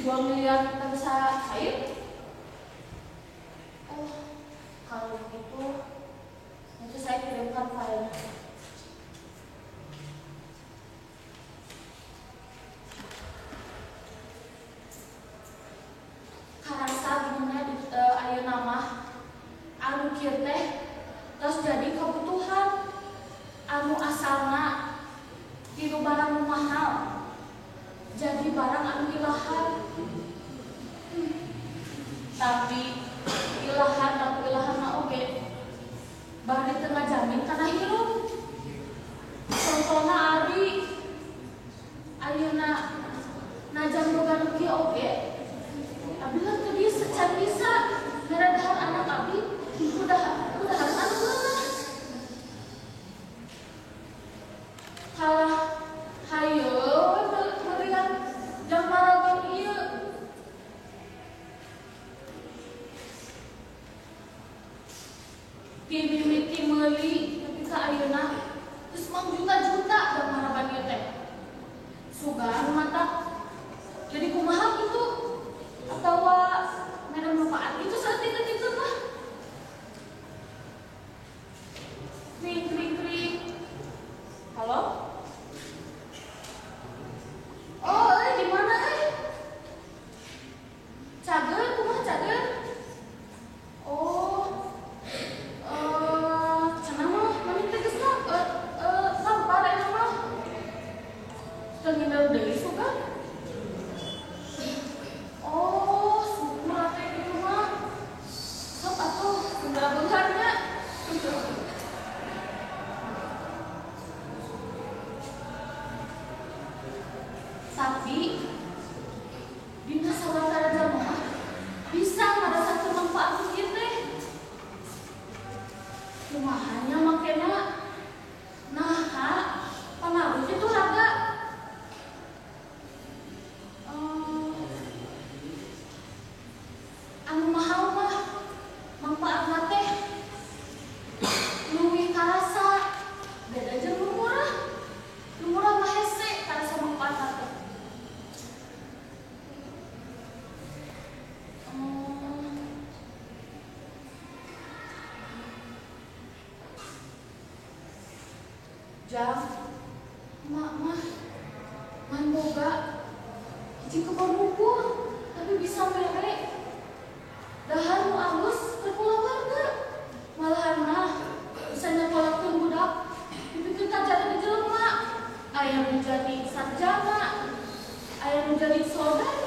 2 miliar kita bisa cair. Oh, kalau begitu nanti saya kirimkan filenya. Karasa gimana di ayeuna mah anu kieu teh terus jadi kebutuhan anu asalna tinu barang nu mahal jadi barang anu ilahan. Tapi ilahan anu ilahan mah oge bari teu ngajamin kana hirup. Contohna ari ayeuna najan boga nu kieu oge abi lah teu bisa can bisa ngaradahar anak abi udah anu beunang. Kalah hayo meureun jang maraban ieu. Ti mimiti meuli nepi ka ayeuna geus mangjuta-juta jang maraban ieu teh. Sugan mata jadi kumaha kitu atawa mere manfaat itu saeutik-eutik mah. Kring kring kring. Halo? Oh, di mana eh? Cager, kumaha cager? Oh, cenah mah maneh teh geus lampar eta mah. Teu ngindar deui sugan. Oh, syukur atuh kitu mah. Sok atuh sembara beunghar nya. Tapi dina sawatara jalma bisa ngarasakeun manfaat nu kieu teh. Kumaha nya makena naha pangaruh kitu harga. Anu mahal mah manfaatna teh leuwih karasa beda jeung nu murah. Nu murah mah hese karasa manfaatna teh. Jang, mak mah ngan boga hiji kebon buku tapi bisa mere dahar nu alus keur kulawarga. Malahan mah bisa nyakolakeun budak dipikeun ka jadi jelema, aya nu jadi sarjana, aya nu jadi soldat.